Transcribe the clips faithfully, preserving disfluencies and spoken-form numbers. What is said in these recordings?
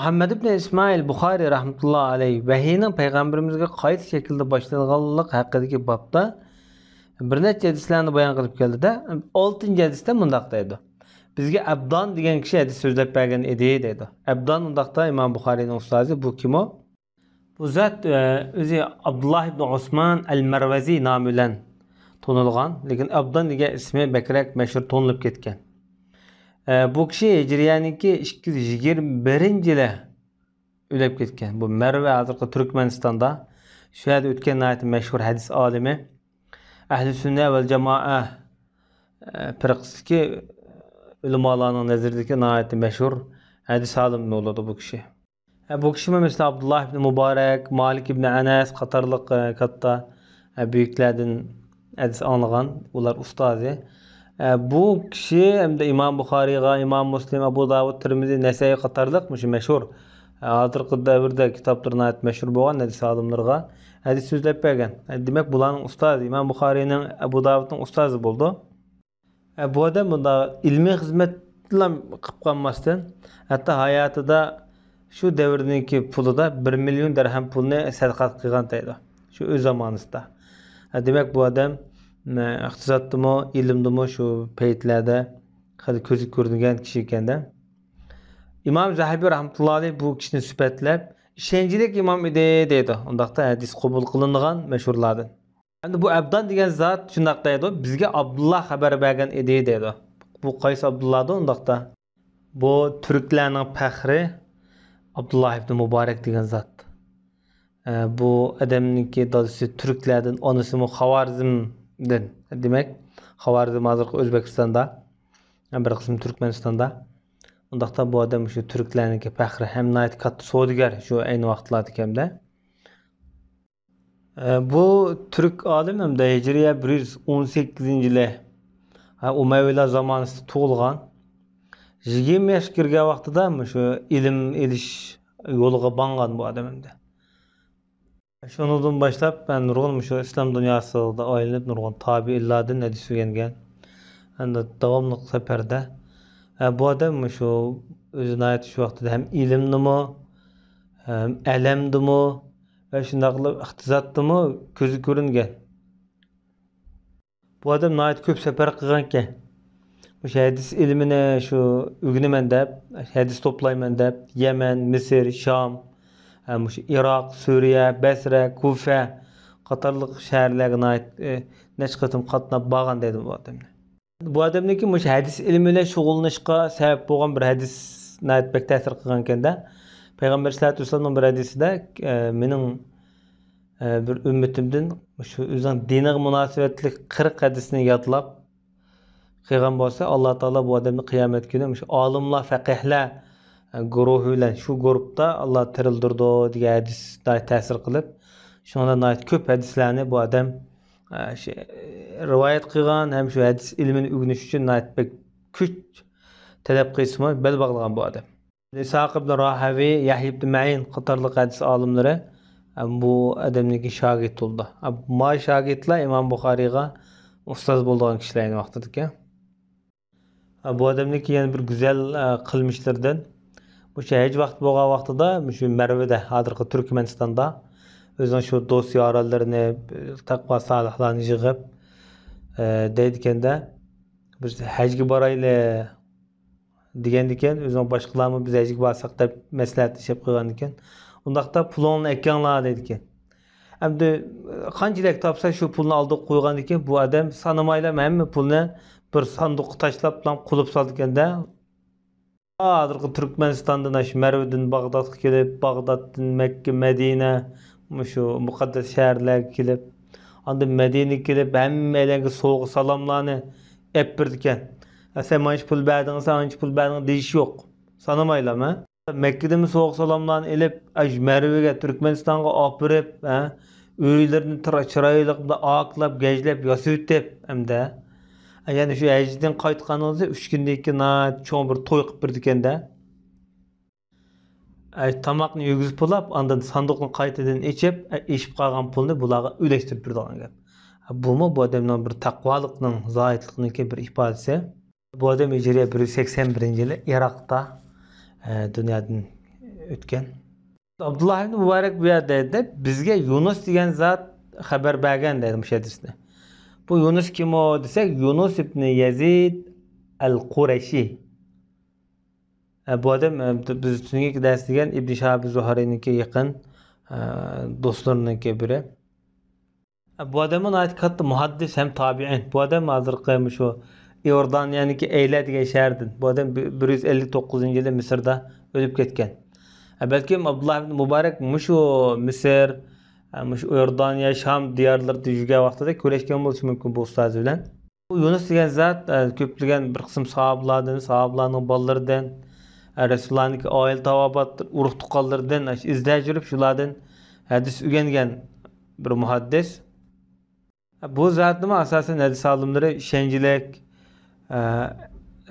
مۇھەممەد ئىبن ئىسمائىل بۇخارىي رەھمەتۇللا ئەلەيھ ۋەھىينىڭ پەيغەمبىرىمىزگە قايسى شەكىلدە باشلانغانلىقى ھەققىدىكى بابتا بىر نەچچە ھەدىسلەرنى بايان قىلىپ كەلدى-دە، ئالتىنچى ھەدىستە مۇنداق دەيدۇ: «بىزگە ئەبدان دېگەن كىشى ھەدىس سۆزلەپ بەرگەن ئىدى» دەيدۇ. ئەبدان ئۇنداقتا ئىمام بۇخارىينىڭ ئۇستازى، بۇ كىمۇ؟ بۇ زات، ئۆ، ئۆزى ئابدۇللا ئىبن ئوسمان ئەل مەرۋەزى نامى بىلەن تونۇلغان، لېكىن ئابدان دېگەن ئىسمى بەكرەك مەشھۇر تونۇلۇپ كەتكەن. ئە، بۇ كىشى ھىجرىيەنىڭكى ئىككى يۈز يىگىرمە بىرىنچى يىلى ئۆلۈپ كەتكەن. بۇ مەرۋە ھازىرقى تۈركمەنىستاندا، شۇ يەردە ئۆتكەن ناھايىتى مەشھۇر ھەدىس ئالىمى. ئەھلى سۈننە ۋەل جامائە، ئە، پىرقىسىدىكى ئۆلىمالارنىڭ نەزىرىدىكى ناھايىتى مەشھۇر ھەدىس ئالىمى بولىدۇ بۇ كىشى. ئە، بۇ كىشىمۇ مەسىلەن، ئابدۇللا ئىبن مۇبارەك، مالىك ئىبن ئەنەس قاتارلىق، ئە، كاتتا، ئە، بۈيۈكلەردىن ھەدىس ئاڭلىغان، ئۇلار ئۇستازى. ئە، بۇ كىشى ھەمدە ئىمام بۇخارىيغا، ئىمام مۇسلىم، ئەبۇ داۋۇد، تىرمىزى، نەسەئىي قاتارلىق مۇشۇ مەشھۇر، ئە، ھازىرقى دەۋردە كىتابلىرى ناھايىتى مەشھۇر بولغان ھەدىس ئالىملىرىغا ھەدىس سۆزلەپ بەرگەن. ئە، دېمەك، بۇلارنىڭ ئۇستازى، ئىمام بۇخارىينىڭ، ئەبۇ داۋۇدنىڭ ئۇستازى بولىدۇ. ئە، بۇ ئادەم بۇنداق ئىلمىي خىزمەتلا قىلىپ قالماستىن، ھەتتا ھاياتىدا شۇ دەۋردىكى پۇلىدا بىر مىليون دىرھەم پۇلنى سەدىقە قىلغان دەيدۇ، شۇ ئۆز زامانىسىدا. ئە، دېمەك، بۇ ئادەم، ئە، ئىقتىسادتىمۇ، ئىلىمدىمۇ شۇ پەيتلەردە خېلى كۆزگە كۆرۈنگەن كىشى ئىكەن-دە. ئىمام زەھەبىي رەھمەتۇللا ئەلەيھ بۇ كىشىنى سۈپەتلەپ، ئىشەنچلىك ئىمام ئىدى دەيدۇ. ئۇنداقتا ھەدىس قوبۇل قىلىنىدىغان مەشھۇرلاردىن. ئەمدى بۇ ئەبدان دېگەن زات شۇنداق دەيدۇ، بىزگە ئابدۇللا خەۋەر بەرگەن ئىدى دەيدۇ. بۇ قايسى ئابدۇللادۇ ئۇنداقتا؟ بۇ تۈركلەرنىڭ پەخرى ئابدۇللا ئىبنى مۇبارەك دېگەن زات. ئە، بۇ ئادەمنىڭكى دادىسى تۈركلەردىن، ئانىسىمۇ خاۋارزمدىن. دېمەك، خاۋارزم ھازىرقى ئۆزبېكىستاندا، بىر قىسمى تۈركمەنىستاندا. ئۇنداقتا بۇ ئادەم شۇ تۈركلەرنىڭكى پەخرى ھەم ناھايىتى كاتتا سودىگەر شۇ ئەينى ۋاقىتلاردىكى ھەمدە. ئە، بۇ تۈرك ئالىم ھەمدە ھىجرىيە بىر يۈز ئون سەككىزىنچى يىلى، ھە، ئۇمەۋىيلار زامانىسىدا تۇغۇلغان. يىگىرمە ياشقا كىرگەن ۋاقتىدا مۇشۇ ئىلىم ئېلىش يولىغا ماڭغان بۇ ئادەم ھەمدە. شۇنىڭدىن باشلاپ، مەن نۇرغۇن مۇشۇ ئىسلام دۇنياسىدا ئايلىنىپ، نۇرغۇن تابىئىنلاردىن ھەدىس ئۆگەنگەن. ھەمدە داۋاملىق سەپەردە. ئە، بۇ ئادەم مۇشۇ ئۆزى ناھايىتى شۇ ۋاقتىدا ھەم ئىلىمدىمۇ، ھەم ئەلەمدىمۇ، ۋە شۇنداق قىلىپ ئىقتىسادتىمۇ كۆزگە كۆرۈنگەن. بۇ ئادەم ناھايىتى كۆپ سەپەر قىلغانىكەن. مۇشۇ ھەدىس ئىلمىنى شۇ ئۆگىنىمەن دەپ، ھەدىس توپلايمەن دەپ، يەمەن، مىسىر، شام، ھە، مۇشۇ ئىراق، سۈرىيە، بەسرە، كۇفە قاتارلىق شەھەرلەرگە ناھايىتى، ئى، نەچچە قېتىم قاتناپ بارغان دەيدۇ بۇ ئادەمنى. بۇ ئادەمنىڭكى مۇشۇ ھەدىس ئىلمى بىلەن شۇغۇللىنىشقا سەۋەب بولغان بىر ھەدىس ناھايىتى بەك تەسىر قىلغانىكەن-دە. پەيغەمبەر سەللەللاھۇ ئەلەيھى ۋەسەللەمنىڭ بىر ھەدىسىدە، ئە، مېنىڭ، ئە، بىر ئۈممىتىمدىن مۇشۇ ئۆزىنىڭ دىنىغا مۇناسىۋەتلىك قىرىق ھەدىسنى يادلاپ قىلغان بولسا، ئاللا تائالا بۇ ئادەمنى قىيامەت كۈنى مۇشۇ ئالىملار، فەقىھلەر، ئە، گۇرۇھى بىلەن شۇ گۇرۇپتا ئاللا تىرىلدۈرىدۇ دېگەن ھەدىس ناھايىتى تەسىر قىلىپ، شۇڭا ناھايىتى كۆپ ھەدىسلەرنى بۇ ئادەم، ئە، شۇ، رىۋايەت قىلغان ھەم شۇ ھەدىس ئىلمىنى ئۆگىنىش ئۈچۈن ناھايىتى بەك كۈچ تەلەپ قىلسىمۇ بەل باغلىغان بۇ ئادەم. ئىسھاق ئىبن راھەۋى، يەھيا ئىبن مەئىن قاتارلىق ھەدىس ئالىملىرى، ئە، بۇ ئادەمنىڭكى شاگىرتى بولدى. ئە، ما شاگىرتلار ئىمام بۇخارىيغا ئۇستاز بولىدىغان كىشىلەر ئەينى ۋاقتىدىكى. ئە، بۇ ئادەمنىڭكى يەنە بىر گۈزەل، ئە، قىلمىشلىرىدىن، مۇشۇ ھەج ۋاقتى بولغان ۋاقتىدا، مۇشۇ مەرۋىدە، ھازىرقى تۈركمەنىستاندا، ئۆزىنىڭ شۇ دوست يارانلىرىنى، تەقۋا سالىھلارنى يىغىپ، ئە، دەيدىكەن-دە، بىز ھەجگە بارايلى. دېگەندىكىن، ئۆزىنىڭ باشقىلارمۇ بىز ھەجگە بارساق دەپ مەسلىھەتلىشىپ قويغاندىكىن، ئۇنداقتا پۇلۇڭلارنى ئەكەڭلار دەيدىكەن. ئەمدى قانچىلىك تاپسا شۇ پۇلنى ئالدىغا قويغاندىكىن، بۇ ئادەم سانىمايلا ھەممە پۇلنى بىر ساندۇققا تاشلاپلا قۇلۇپ سالىدىكەن-دە. ھازىرقى تۈركمەنىستاندىن، ئاشۇ مەرۋدىن باغدادقا كېلىپ، باغدادتىن مەككە، مەدىنە، مۇشۇ مۇقەددەس شەھەرلەرگە كېلىپ، ئاندىن مەدىنىگە كېلىپ، ھەممەيلەنگە سوۋغا سالاملارنى ئەپ بېرىدىكەن. ئە، سەن مانچە پۇل بەردىڭ، سەن ئانچە پۇل بەردىڭ دېيىش يوق. سانىمايلا، ھە؟ مەككىدىنمۇ سوۋغا سالاملارنى ئېلىپ، ئاشۇ مەرۋىگە، تۈركمەنىستانغا ئاپىرىپ، ھە؟ ئۆيلىرىنى تىرا-، چىرايلىق بۇنداق ئاكلاپ، گەجلەپ ياسىۋېتىپ، ئەمدى. ئە، يەنە شۇ ھەجدىن قايتقانىڭىزدا ئۈچ كۈندىن كېيىن ناھايىتى چوڭ بىر توي قىلىپ بېرىدىكەن-دە. ئە، تاماقنى يېگۈزۈپ بولاپ، ئاندىن ساندۇقنى قايتىدىن ئېچىپ، ئە، ئېشىپ قالغان پۇلنى بۇلارغا ئۈلەشتۈرۈپ بېرىدىغان گەپ. ئە، بۇمۇ بۇ ئادەمنىڭ بىر تەقۋالىقنىڭ، زاھىدلىقنىڭكى بىر ئىپادىسى. بۇ ئادەم ھىجرىيە بىر يۈز سەكسەن بىرىنچى يىلى ئىراقتا، ئە، دۇنيادىن ئۆتكەن. ئابدۇللا ئىبن مۇبارەك بۇ يەردە دەيدۇ، بىزگە يۇنۇس دېگەن زات خەۋەر بەرگەن دەيدۇ مۇشۇ ھەدىسنى. بۇ يۇنۇس كىم ئۇ دېسەك، يۇنۇس ئىبن يەزىد ئەل قۇرەيشى. ئە، بۇ ئادەم، ئە، بىز تۈنۈگۈنكى دەرس دېگەن ئىبن شىھاب زۇھرىنىڭكى يېقىن، ئە، دوستلىرىنىڭكى بىرى. بۇ ئادەممۇ ناھايىتى كاتتا مۇھەددىس ھەم تابىئىن. بۇ ئادەم ھازىرقى مۇشۇ ئىئوردانىيەنىڭكى ئەيلە دېگەن شەھەردىن. بۇ ئادەم بىر يۈز ئەللىك توققۇزىنچى يىلى مىسىردا ئۆلۈپ كەتكەن. بەلكىم ئابدۇللا ئىبن مۇبارەك مۇشۇ مىسىر، مۇشۇ ئىئوردانىيە، شام دىيارلىرىدا يۈرگەن ۋاقتىدا كۆرۈشكەن بولۇشى مۇمكىن بۇ ئۇستازى بىلەن. بۇ يۇنۇس دېگەن زات، كۆپلىگەن بىر قىسىم ساھابىلاردىن، ساھابىلارنىڭ بالىلىرىدىن، رەسۇلۇللانىڭكى ئائىلە تاۋابىئات، ئۇرۇق تۇغقانلىرىدىن، ئىزدەپ يۈرۈپ شۇلاردىن ھەدىس ئۆگەنگەن بىر مۇھەددىس. بۇ زاتنىمۇ ئاساسەن ھەدىس ئالىملىرى ئىشەنچلىك، ئە،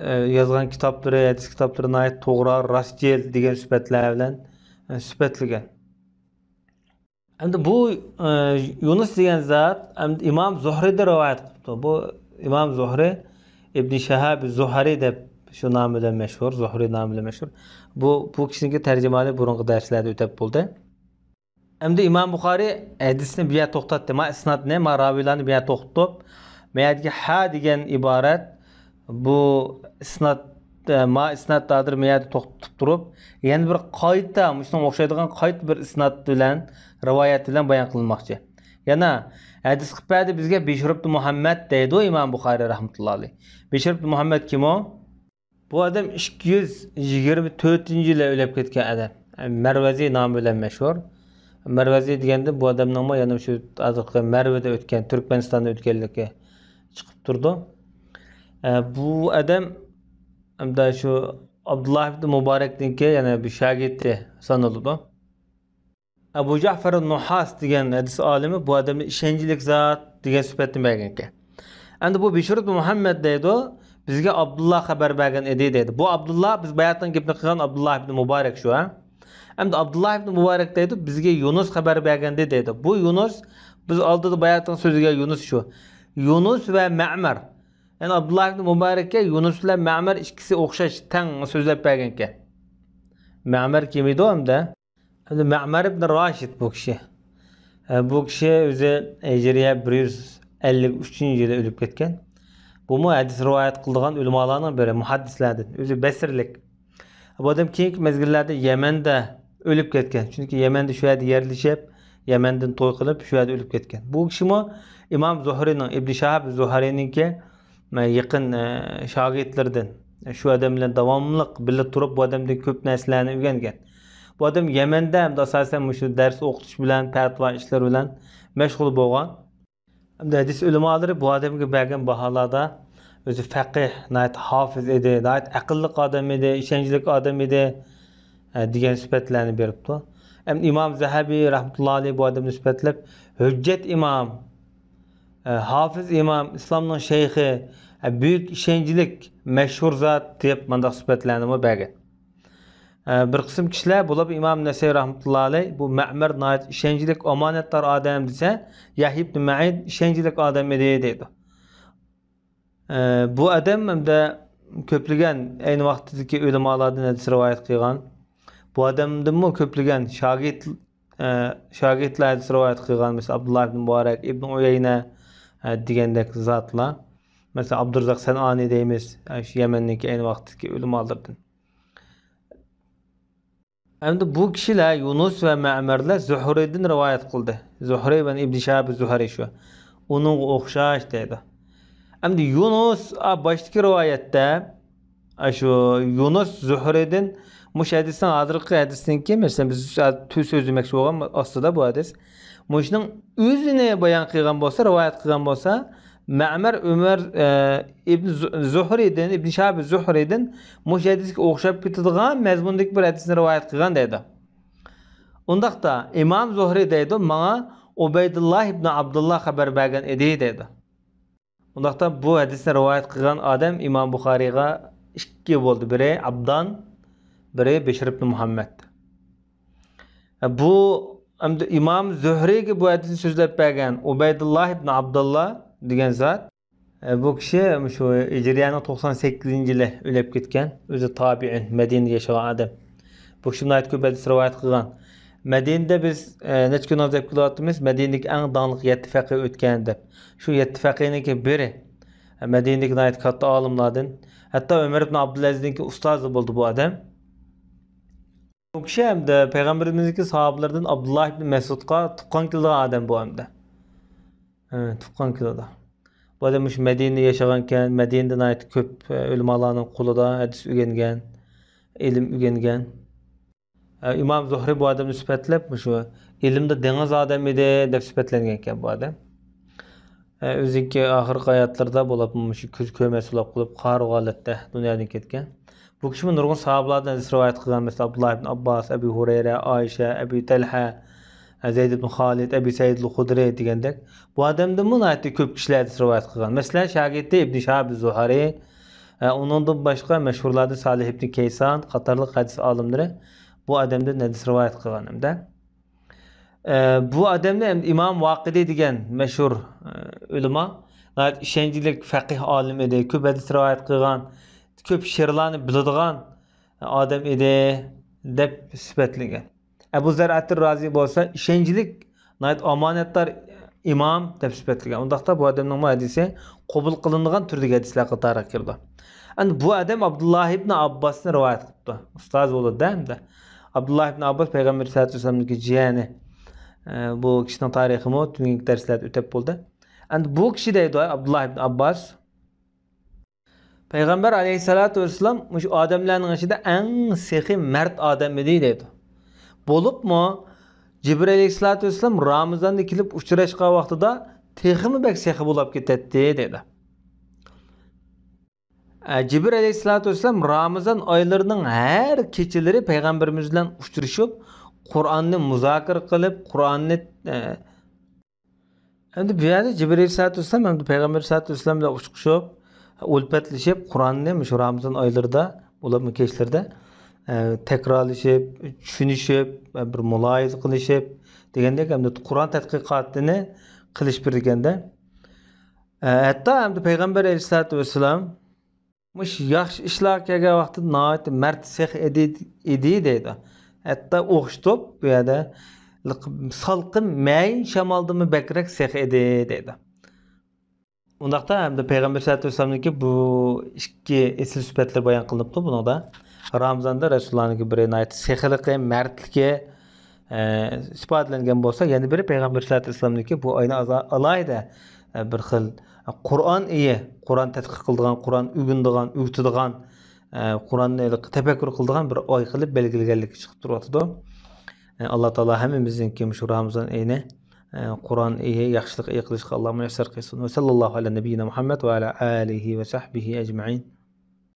ئە، يازغان كىتابلىرى، ھەدىس كىتابلىرى ناھايىتى توغرا، راستچىل دېگەن سۈپەتلەر بىلەن، ئە، سۈپەتلىگەن. ئەمدى بۇ، ئە، يۇنۇس دېگەن زات ئەمدى ئىمام زۇھرىدىن رىۋايەت قىپتۇ. بۇ ئىمام زۇھرى ئىبنى شەھاب زۇھرى دەپ شۇ نامى بىلەن مەشھۇر، زۇھرى نامى بىلەن مەشھۇر. بۇ، بۇ كىشىنىڭكى تەرجىمىھالى بۇرۇنقى دەرسلەردە ئۆتەپ بولدى. ئەمدى ئىمام بۇخارى ھەدىسنى بۇ يەردە توختاتتى. ما ئىسنادنى، ما راۋىيلارنى بۇ يەردە توختىتىپ، ما يەردىكى ھە دېگەن ئىبارەت، بۇ ئىسناد، ما ئىسناد دادىر ما يەردە توختىتىپ تۇرۇپ، يەنە بىر قايتا، مۇشۇنىڭغا ئوخشايدىغان قايتا بىر ئىسناد بىلەن، رىۋايەت بىلەن بايان قىلىنماقچى. يەنە ھەدىس قىلىپ بەردى بىزگە بىشر ئىبن مۇھەممەد دەيدۇ ئىمام بۇخارى رەھمەتۇللا ئەلەيھ. بىشر ئىبن مۇھەممەد كىم ئۇ؟ بۇ ئادەم ئىككى يۈز يىگىرمە تۆتىنچى يىلى ئۆلۈپ كەتكەن ئادەم. مەرۋەزى نامى بىلەن مەشھۇر. مەرۋەزى دېگەندە بۇ ئادەمنىڭمۇ يەنە شۇ ھازىرقى مەرۋىدە ئۆتكەن، تۈركمەنىستاندا ئۆتكەنلىكى چىقىپ تۇرىدۇ. ئە، بۇ ئادەم ھەمدە شۇ ئابدۇللا ئىبن مۇبارەكنىڭكى يەنە بىر شاگىرتى سانىلىدۇ. ئەبۇ جەفەر نۇھاس دېگەن ھەدىس ئالىمى بۇ ئادەمنى ئىشەنچلىك زات دېگەن سۈپەتنى بەرگەنكەن. ئەمدى بۇ بىشر ئىبن مۇھەممەد دەيدۇ، بىزگە ئابدۇللا خەۋەر بەرگەن ئىدى دەيدۇ. بۇ ئابدۇللا، بىز باياتىن گېپىنى قىلغان ئابدۇللا ئىبن مۇبارەك شۇ، ھە؟ ئەمدى ئابدۇللا ئىبن مۇبارەك دەيدۇ، بىزگە يۇنۇس خەۋەر بەرگەندى دەيدۇ. بۇ يۇنۇس، بىز ئالدىدا باياتىن سۆزلىگەن يۇنۇس شۇ. يۇنۇس ۋە مەمەر. يەنى ئابدۇللا ئىبن مۇبارەككە يۇنۇس بىلەن مەمەر ئىككىسى ئوخشاش، تەڭ سۆزلەپ بەرگەنكەن. مەمەر كىم ئىدى ئەمدى؟ ئەمدى مەمەر ئىبن راشىد بۇ كىشى. ئە، بۇ كىشى ئۆزى ھىجرىيە بىر يۈز ئەللىك ئۈچىنچى يىلى ئۆلۈپ كەتكەن. بۇمۇ ھەدىس رىۋايەت قىلىدىغان ئۆلىمالارنىڭ بىرى، مۇھەددىسلەردىن. ئۆزى بەسرىلىك. بۇ ئادەم كېيىنكى مەزگىللەردە يەمەندە ئۆلۈپ كەتكەن. چۈنكى يەمەندە شۇ يەردە يەرلىشىپ، يەمەندىن توي قىلىپ، شۇ يەردە ئۆلۈپ كەتكەن. بۇ كىشىمۇ ئىمام زۇھرىنىڭ، ئىبن شاھاب زۇھرىنىڭكى يېقىن، ئە، شاگىرتلىرىدىن، شۇ ئادەم بىلەن داۋاملىق بىللە تۇرۇپ، بۇ ئادەمدىن كۆپ نەرسىلەرنى ئۆگەنگەن. بۇ ئادەم يەمەندە ھەمدە ئاساسەن مۇشۇ دەرس ئوقۇتۇش بىلەن، پەتىۋا ئىشلىرى بىلەن مەشغۇل بولغان. ھەمدە ھەدىس ئۆلىمالىرى بۇ ئادەمگە بەرگەن باھالاردا ئۆزى فەقىھ، ناھايىتى ھافىز ئىدى، ناھايىتى ئەقىللىق ئادەم ئىدى، ئىشەنچلىك ئادەم ئىدى، ئە، دېگەن سۈپەتلەرنى بېرىپتۇ. ھەم ئىمام زەھەبى رەھمەتۇللا ئەلەيھ بۇ ئادەمنى سۈپەتلەپ، ھۆججەت ئىمام، ئە، ھافىز ئىمام، ئىسلامنىڭ شەيخى، ئە، بۈيۈك ئىشەنچلىك، مەشھۇر زات دەپ مانداق سۈپەتلەرنىمۇ بەرگەن. ئە، بىر قىسىم كىشىلەر، بولۇپ ئىمام نەسەي رەھمەتۇللا ئەلەيھ، بۇ مەمەر ناھايىتى ئىشەنچلىك، ئامانەتدار ئادەم دېسە، يەھيا ئىبن مەئىن ئىشەنچلىك ئادەم ئىدى دەيدۇ. ئە، بۇ ئادەم ھەمدە كۆپلىگەن ئەينى ۋاقىتتىكى ئۆلىمالاردىن ھەدىس رىۋايەت قىلغان. بۇ ئادەمدىنمۇ كۆپلىگەن شاگىرت، ئە، شاگىرتلار ھەدىس رىۋايەت قىلغان، مەسىلەن، ئابدۇللا ئىبن مۇبارەك، ئىبن ئۇيەينە، ئە، دېگەندەك زاتلار. مەسىلەن، ئابدۇرزاق سەنئانى دەيمىز، ئە، شۇ يەمەننىڭكى ئەينى ۋاقىتتىكى ئۆلىمالاردىن. ئەمدى بۇ كىشىلەر يۇنۇس ۋە مەمەرلەر زۇھرىدىن رىۋايەت قىلدى. زۇھرى ۋە ئىبن شىھاب زۇھرى شۇ. ئۇنىڭغا ئوخشاش دەيدۇ. ئەمدى يۇنۇس، ئا، باشتىكى رىۋايەتتە، ئا، شۇ يۇنۇس زۇھرىدىن مۇشۇ ھەدىسنىڭ ھازىرقى ھەدىسنىڭكى، مەسىلەن، بىز تۈز سۆزلىمەكچى بولغان ئاستىدا بۇ ھەدىس. مۇشۇنىڭ ئۆزىنى بايان قىلغان بولسا، رىۋايەت قىلغان بولسا، مەمەر ئۆمەر، ئە، ئىبن زۇ-، زۇھرىدىن، ئىبن شىھاب زۇھرىدىن مۇشۇ ھەدىسكە ئوخشاپ كېتىدىغان مەزمۇندىكى بىر ھەدىسنى رىۋايەت قىلغان دەيدۇ. ئۇنداقتا ئىمام زۇھرى دەيدۇ، ماڭا ئۇبەيدۇللا ئىبن ئابدۇللا خەۋەر بەرگەن ئىدى دەيدۇ. ئۇنداقتا بۇ ھەدىسنى رىۋايەت قىلغان ئادەم ئىمام بۇخارىيغا ئىككى بولدى. بىرى ئابدان، بىرى بىشر ئىبن مۇھەممەد. بۇ ئەمدى ئىمام زۆھرىگە بۇ ھەدىسنى سۆزلەپ بەرگەن ئۇبەيدۇللا ئىبن ئابدۇللا دېگەن زات. بۇ كىشى شۇ ھىجرىيەنىڭ توقسان سەككىزىنچى يىلى ئۆلۈپ كەتكەن. ئۆزى تابىئىن، مەدىنىدە ياشىغان ئادەم. بۇ كىشى ناھايىتى كۆپ ھەدىس رىۋايەت قىلغان. مەدىنىدە بىز، ئە، نەچچە كۈن ئازاب كېلىۋاتىمىز، مەدىنىدىكى ئەڭ داڭلىق يەتتە فەقىھ ئۆتكەن دەپ. شۇ يەتتە فەقىھنىڭكى بىرى، ئە، مەدىنىدىكى ناھايىتى كاتتا ئالىملاردىن. ھەتتا ئۆمەر ئىبن ئابدۇلئەزىزنىڭكى ئۇستازى بولدى بۇ ئادەم. بۇ كىشى ھەمدە پەيغەمبىرىمىزنىڭكى ساھابىلىرىدىن ئابدۇللا ئىبن مەسئۇدقا تۇغقان كېلىدىغان ئادەم بۇ ھەمدە. ھە، تۇغقان كېلىدۇ. بۇ ئادەم مۇشۇ مەدىنىدە ياشىغانكەن، مەدىنىدە ناھايىتى كۆپ، ئە، ئۆلىمالارنىڭ قولىدا ھەدىس ئۆگەنگەن، ئىلىم ئۆگەنگەن. ئە، ئىمام زۇھرى بۇ ئادەمنى سۈپەتلەپ، مۇشۇ ئىلىمدا دېڭىز ئادەم ئىدى دەپ سۈپەتلەنگەنكەن بۇ ئادەم. ئە، ئۆزىنىڭكى ئاخىرقى ھاياتلىرىدا بولۇپمۇ مۇشۇ كۆزى كۆرمەس بولۇپ قېلىپ، قارىغۇ ھالەتتە دۇنيادىن كەتكەن. بۇ كىشىمۇ نۇرغۇن ساھابىلاردىن ھەدىس رىۋايەت قىلغان، مەسىلەن، ئابدۇللا ئىبن ئابباس، ئەبۇ ھۇرەيرە، ئائىشە، ئەبۇ تەلھە، زەيد ئىبن خالىد، ئەبۇ سەئىدىل خۇدرى دېگەندەك، بۇ ئادەمدىنمۇ ناھايىتى كۆپ كىشىلەر ھەدىس رىۋايەت قىلغان. مەسىلەن، شاگىرتى ئىبن شىھاب زۇھرى، ئە، ئۇنىڭدىن باشقا مەشھۇرلاردىن سالىھ ئىبن كەيسان قاتارلىق ھەدىس ئالىملىرى بۇ ئادەمدىن ھەدىس رىۋايەت قىلغان ھەمدە. ئە، بۇ ئادەمنى ئىمام ۋاقىدى دېگەن مەشھۇر، ئە، ئۆلىما، ناھايىتى ئىشەنچلىك فەقىھ ئالىم ئىدى، كۆپ ھەدىس رىۋايەت قىلغان، كۆپ شېئىرلارنى بىلىدىغان ئادەم ئىدى دەپ سۈپەتلىگەن. ئەبۇ زەرئەتىر رازى بولسا ئىشەنچلىك، ناھايىتى ئامانەتدار ئىمام دەپ سۈپەتلىگەن. ئۇنداقتا بۇ ئادەمنىڭمۇ ھەدىسى قوبۇل قىلىنىدىغان تۈردىكى ھەدىسلەر قاتارىغا كىرىدۇ. ئەمدى بۇ ئادەم ئابدۇللا ئىبن ئابباسنى رىۋايەت قىلىپتۇ. ئۇستاز بولىدۇ-دە ئەمدى. ئابدۇللا ئىبن ئابباس پەيغەمبەر سەللەللاھۇ ئەلەيھى ۋەسەللەمنىڭكى جىيەنى. ئە، بۇ كىشىنىڭ تارىخىمۇ تۈنۈگۈنكى دەرسلەردە ئۆتەپ بولدى. ئەمدى بۇ كىشى دەيدۇ، ئابدۇللا ئىبن ئابباس، پەيغەمبەر ئەلەيھىسسالاتۇ ۋەسسالام مۇشۇ ئادەملەرنىڭ ئىچىدە ئەڭ سېخىي مەرد ئادەم ئىدى دەيدۇ. بولۇپمۇ جىبرىل ئەلەيھىسسالاتۇ ۋەسسالام رامىزاندا كېلىپ ئۇچراشقان ۋاقتىدا تېخىمۇ بەك سېخىي بولۇپ كېتەتتى دەيدۇ. ئە، جىبرىل ئەلەيھىسسالاتۇ ۋەسسالام رامىزان ئايلىرىنىڭ ھەر كېچىلىرى پەيغەمبىرىمىز بىلەن ئۇچرىشىپ، قۇرئاننى مۇزاكىرە قىلىپ، قۇرئاننى، ئە، ئەمدى بۇ يەردە جىبرىل ئەلەيھىسسالاتۇ ۋەسسالام ھەمدە پەيغەمبەر ئەلەيھىسسالاتۇ ۋەسسالام بىلەن ئۇچرىشىپ، ئۈلپەتلىشىپ، قۇرئاننى مۇشۇ رامىزان ئايلىرىدا، بولۇپمۇ كەچلىرىدە، ئە، تەكرارلىشىپ، چۈشىنىشىپ، بىر مۇلاھىزە قىلىشىپ دېگەندەك، ئەمدى قۇرئان تەتقىقاتىنى قىلىشىپ بېرىدىكەندە. ئە، ھەتتا ئەمدى پەيغەمبەر ئەلەيھىسسالاتۇ ۋەسسالام مۇشۇ ياخشى ئىشلارغا كەلگەن ۋاقىتتا ناھايىتى مەرد سېخىي ئىدى، ئىدى دەيدۇ. ھەتتا ئوخشىتىپ بۇ يەردە سالقىن مەيىن شامالدىنمۇ بەكرەك سېخىي ئىدى دەيدۇ. ئۇنداقتا ئەمدى پەيغەمبەر سەللەللاھۇ ئەلەيھى ۋەسەللەمنىڭكى بۇ ئىككى ئېسىل سۈپەتلىرى بايان قىلىنىپتۇ بۇنىڭدا. رامىزاندا رەسۇلۇللانىڭكى بىرى ناھايىتى سېخىيلىقى، مەردلىكى، ئە، ئىپادىلەنگەن بولسا، يەنە بىرى پەيغەمبەر سەللەللاھۇ ئەلەيھى ۋەسەللەمنىڭكى بۇ ئاينى ئازا-، ئالاھىدە، ئە، بىر خىل، ئە، قۇرئان ئېيى، قۇرئان تەتقىق قىلىدىغان، قۇرئان ئۆگىنىدىغان، ئۆگىتىدىغان، ئە، قۇرئاننى تەپەككۇر قىلىدىغان بىر ئاي قىلىپ بەلگىلىگەنلىكى چىقىپ تۇرۇۋاتىدۇ. ئە، ئاللا تائالا ھەممىمىزنىڭكى مۇشۇ رامىزان ئېيىنى، ئە، قۇرئان ئېيى، ياخشىلىق ئېيى قىلىشقا ئاللا مۇيەسسەر قىلسۇن. ۋە سەللەللاھۇ ئەلە نەبىييىنا مۇھەممەد ۋە ئەلە ئالىھى ۋە سەھبىھى ئەجمەئىن.